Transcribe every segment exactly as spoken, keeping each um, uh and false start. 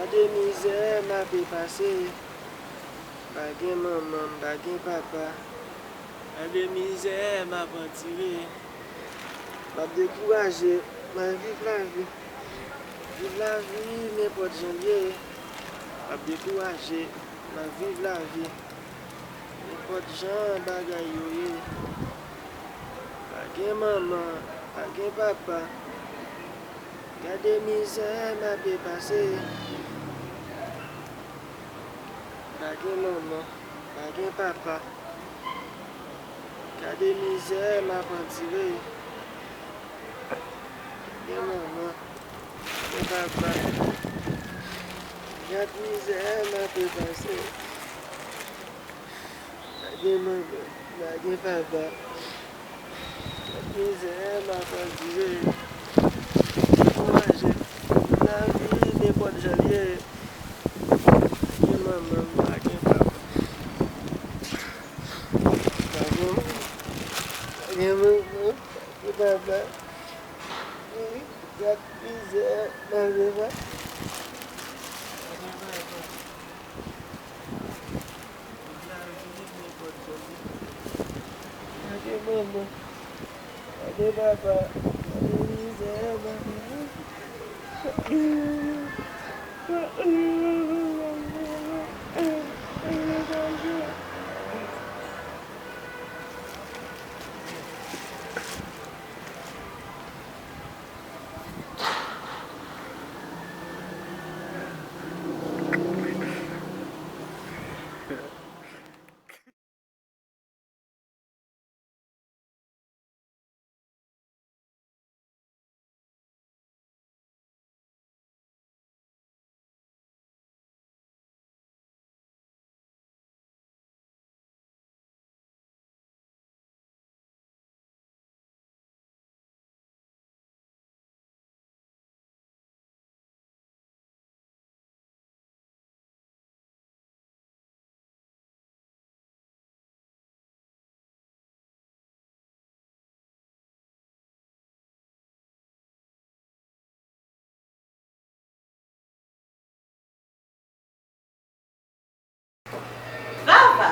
De mizè m ape pase, m pa gen manman, m pa gen papa. Gade mizè m ap andire. M ap dekouraje, m ap viv lavi. Viv lavi nenpòt jan l ye. M ap dekouraje, m ap viv lavi nenpòt jan bagay yo ye. Pa gen manman, pa gen papa. Gade mizè m ape pase. Pa gen manman, pa gen papa. Gade mizè m ap andire. Pa gen manman, pa gen papa. Gad mizè m ape pase. Pa gen manman, pa gen papa. Mizè m ap andire. Dekouraje. Lavi nenpòt jan l ye. Pa gen manman, pa gen papa. Pa gen manman, pa gen manman, pa gen papa. Gad mizè m ap pase. Gade manman, gade papa, gade mizè manman. Vava!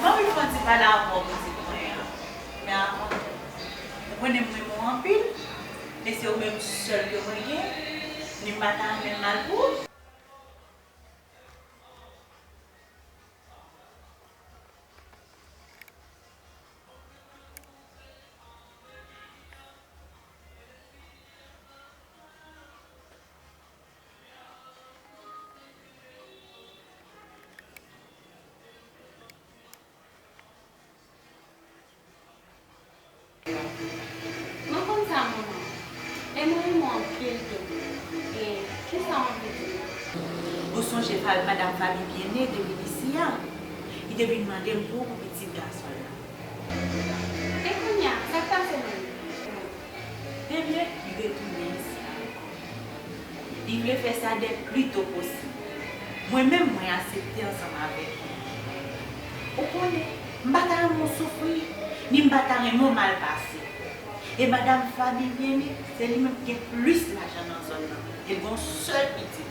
Mwen vin fè yon ti pale avè w, pitit mwen an. Men avan, ou konnen m renmen w anpil, e se ou menm sèl ke mwen gen, ni m pa ta renmen mal pou ou. Mwen konn sa, manman. E mwen renmen w anpil tou. E kisa w anvi di m? Ou sonje Fa-, madanm Fabi Byenne te vin isi a? Li te vin mande m pou ou pou pitit gason l la. E kounye a, sa k pase menm? Ebyen, li retounen isi a ankò. Li vle fè sa dè pli to posib. Mwen menm, mwen aksepte ansanm avèk li. Ou konnen, m pa ta renmen w soufri, ni m pa ta renmen w mal pase. E madanm Fabi Byenne, se li menm ki gen plis lajan nan zòn nan. E l gen yon sèl pitit.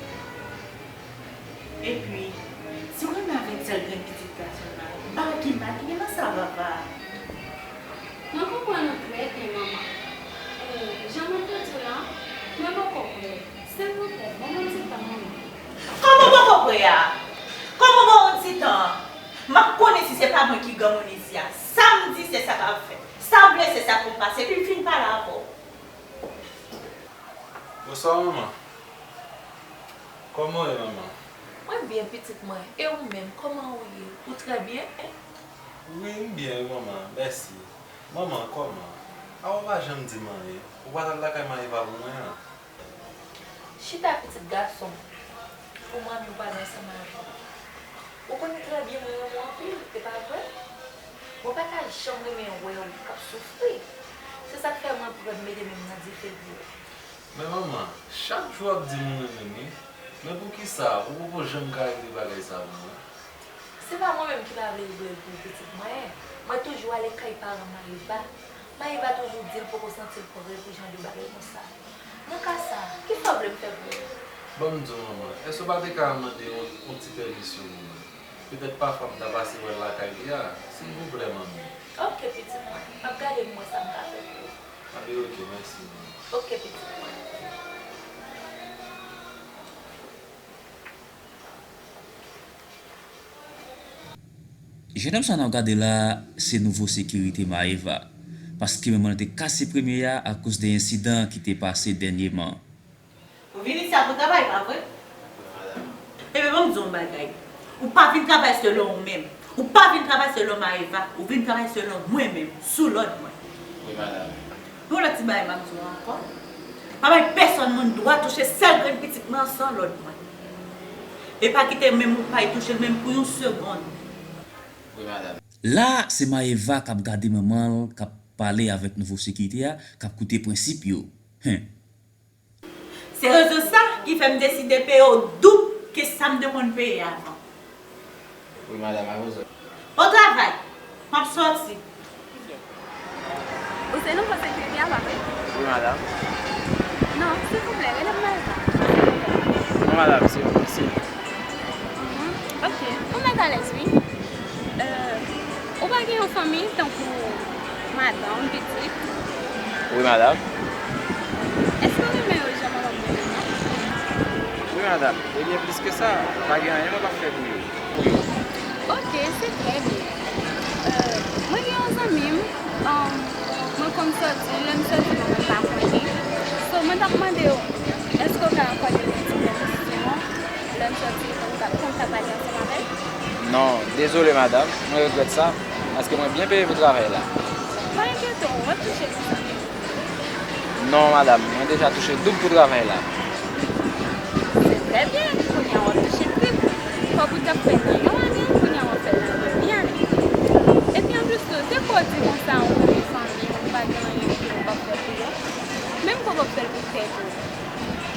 Epi, si w renmen avèk sèl grenn pitit gason l la, m pa wè ki mal ki gen nan sa, Vava. Mwen konprann ou trè byen, manman. E, jan mwen te di w la, mwen poko prè. Silvouplè, ban mwen ti tan, manman. Kòman w poko prè a? Kòman ban w ti tan? M ap konnen si se pa mwen ki granmoun isi a. Sa m di, se sa k ap fèt. Sa m vle, se sa pou m pase. Epi m fin pale avè w. Bonswa, manman. Kòman w ye, manman? Mwen byen, pitit mwen. E ou menm, kòman ou ye? Ou trè byen, en? Wi, m byen, wi, manman. Mèsi. Manman, kòman? A, ou pa janm di m anyen. Ou pa t al lakay mari pa pou mwen an? Chita, pitit gason m, pou manmi w pale ansanm avè w. Ou konnen trè byen mwen renmen w anpil, e pa vre? Mwen pa ta janm renmen wè w k ap soufri. Se sa k fè mwen pran mete men m nan dife pou ou. Men manman, chak jou w ap di m ou renmen m wi. Men poukisa ou poko janm ka regle bagay sa pou mwen? Se pa mwen menm ki pa vle regle l pou ou, pitit mwen. Mwen toujou ale kay paran mari pa. Maeva toujou di l poko santi l prè pou jan de bagay konsa. Nan ka sa, kisa w vle m fè pou ou? Ban m di w, manman, èske w pa te ka mande yon, yon ti pèmisyon pou mwen? Petèt pafwa m ta pase wè l lakay li a, silvouplè, manmi. Oke, pitit mwen. M ap gade m wè sa m ka fè pou ou. A ben, oke, mèsi, manmi. Oke, pitit mwen. Jennonm sa n ap gade la, se nouvo sekirite Maeva. Paske manman l te kase premye a akoz de ensidan ki te pase dènyeman. Ou vin isi a pou travay, pa vre? Ebyen, ban m di w yon bagay. Ou pa vin travay selon ou menm. Ou pa vin travay selon Maeva. Ou vin travay selon mwen menm, sou lòd mwen. Wi, madanm. Yon lòt ti bagay m ap di w ankò. Pa bay pèsonn moun dwa touche sèl grenn pitit mwen an san lòd mwen. E pa kite menm yon pay touche l menm pou yon segonn. Wi, madanm. La, se Maeva k ap gade manman l, k ap pale avèk nouvo sekirite a, k ap koute prensip yo. Hen. Se rezon sa ki fè m deside peye w doub ke sa m te konn peye avan. Wi, madanm, a rezon. Bon travay. M ap sòti. Ou se nouvo sekirite a, pa vre? Wi, madanm. Non, silvouplè, rele m Maeva. Non, madanm, se yon konsiy. Mhm. Ok. Ou mèt alèz, wi. Euh, ou pa gen yon fanmi tankou madanm, pitit? Wi, madanm. Èske w renmen yo jan manman m renmen yo? Wi, madanm. Ebyen, plis ke sa, pa gen anyen mwen p ap fè pou yo. Pou yo. Ok, se trè byen. Euh, mwen gen yon zanmi m, um, mwen konn sòti, lè m sòti, mwen pa konnen. So, mwen t ap mande w, èske w ka akòde m yon ti pèmisyon? Lè m sòti, pou m ka, pou m ka pale ansanm avè l? Non, dezole, madanm, mwen regrèt sa, paske mwen byen peye pou travay la. Pa enkyete w, w ap touche plis. Non, madanm, mwen deja touche doub pou travay la. Se trè byen, kounye a w ap touche trip. Kòb ou t ap fè nan yon ane, kounye a w ap fè l nan demi ane. Epi anplis tou, se pa w di konsa ou renmen fanmi w, ou pa gen anyen pou w p ap fè pou yo. Menm kòb w ap fè l pou tèt ou.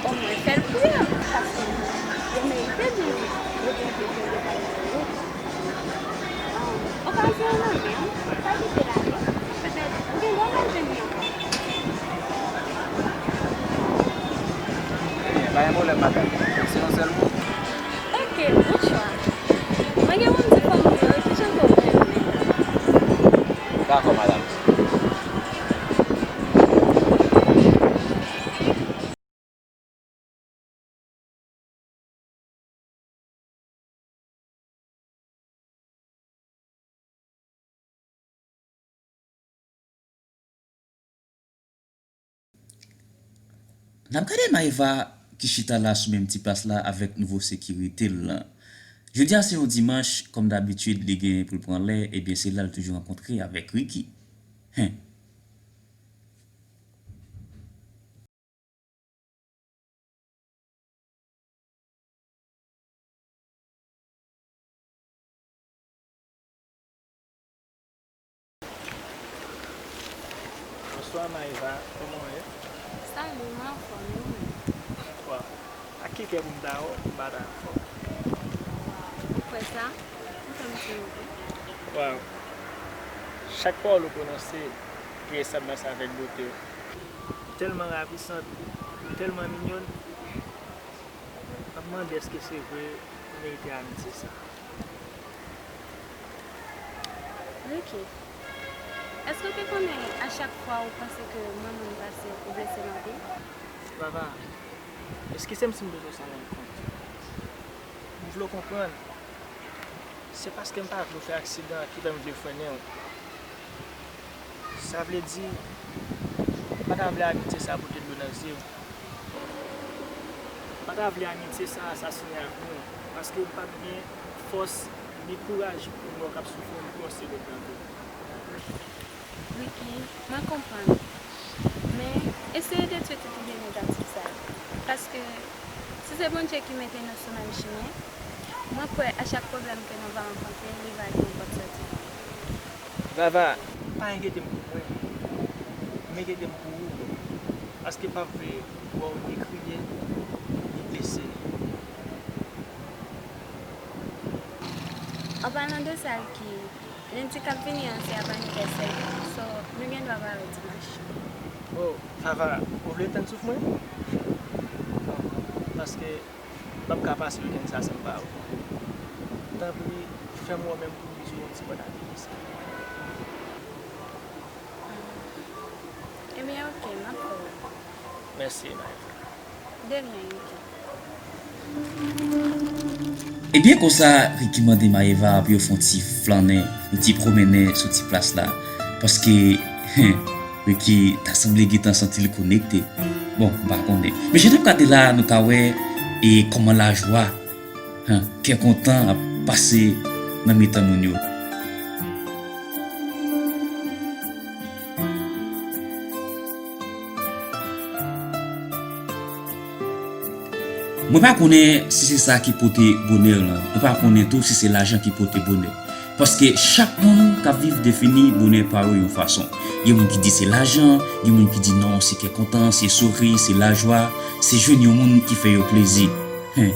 Omwen fè l pou yo, paske yo merite l, yo merite ke yo bay pou yo. Okazyon an nan men w, pa kite l ale, petèt ou gen dwa pa jwenn li ankò. Ebyen, pa gen pwoblèm, madanm. Se yon sèl mo. Ok, bon chwa. Mwen gen pou m di fanmi yo, kijan ke w renmen. Dakò, madanm. N ap gade Maeva ki chita la sou menm ti plas la avèk nouvo sekirite l lan. Jodi a se yon dimanch, kòm dabitid, li gen pou l pran lè, ebyen se la l toujou rankontre avèk Ricky. Hen. Bonswa, Maeva. Kòman w ye? Salut, mwen anfòm, e ou menm? Waw. Ak ki kè pou m ta wè w, m pa ta anfòm. Ou kwè sa? M fè m ti motive. Waw. Chak pawòl ou pwononse, ki resanblans avèk bote w. Ou tèlman ravisant, ou tèlman minyòn. M ap mande èske se vre ou merite amitye sa. Ricky, èske w te konnen a chak fwa ou panse ke mwen menm pase, ou blese m anpil? Vava, eskize m si m bezwen sa rann kont. M vle w konprann. Se paske m pa vle w fè aksidan ki fè m vle frennen w. Sa vle di, m pa ta vle amitye sa pote dlo nan zye w. M pa ta vle amitye sa asasinen avni w, paske m p ap gen fòs ni kouraj pou m wè w k ap soufri yon pi gwo seri de travè. Ricky, mwen konprann. Men, eseye detwi tout ide negatif sa yo. Paske, si se Bondye ki mete nou sou menm chimen, mwen kwè a chak pwoblèm ke nou va rankontre, li va gen yon pòt sòti. Vava, pa enkyete m pou mwen. M enkyete m pou ou. Paske m p ap vle wè w ni kriye, ni blese. An palan de sa, Ricky, Lendi k ap vini an se ap anivèsè m. So, m Ou gen dwa pale ti mach. Oh, Fava, ou vle tann souf mwen? Non, paske m p ap ka pase wikenn sa san m pa wè w. Tanpri, fè m wè w menm pou m di w yon ti bòn anivèsè. Ebyen, oke, m ap fè w. Mèsi, Maeva. De ryen, Ricky. Ebyen konsa, Ricky mande Maeva pou yo fè yon ti flannen, yon ti pwomennen sou ti plas la. Paske, Ricky ta sanble gentan santi l konekte. Bon, m pa konnen. Men jan n ap gade la, nou ka wè e kòman lajwa, kè kontan ap pase nan mitan moun yo. Mwen pa konnen si se sa ki pote bonè lan. Mwen pa konnen tou si se lajan ki pote bonè. Paske chak moun k ap viv defini bonè pa yo yon fason. Gen moun ki di se lajan, gen moun ki di non, se kè kontan, se souri, se lajwa, se jwenn yon moun ki fè yo plezi. Hen.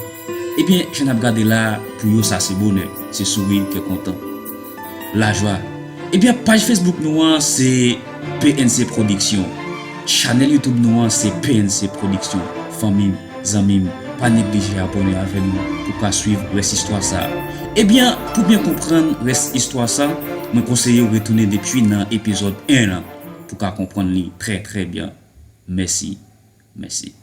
Ebyen, jan n ap gade la, pou yo sa se bonè, se souri, kè kontan. Lajwa. Ebyen, paj Facebook nou an se P N C Production. Chanèl YouTube nou an se P N C Production. Fanmi m, zanmi m, pa neglije abòne avè nou pou ka swiv rès istwa sa a. Ebyen, pou byen konprann rès istwa sa, mwen konseye w retounen depi nan epizòd en lan pou ka konprann li trè trè byen. Mèsi. Mèsi.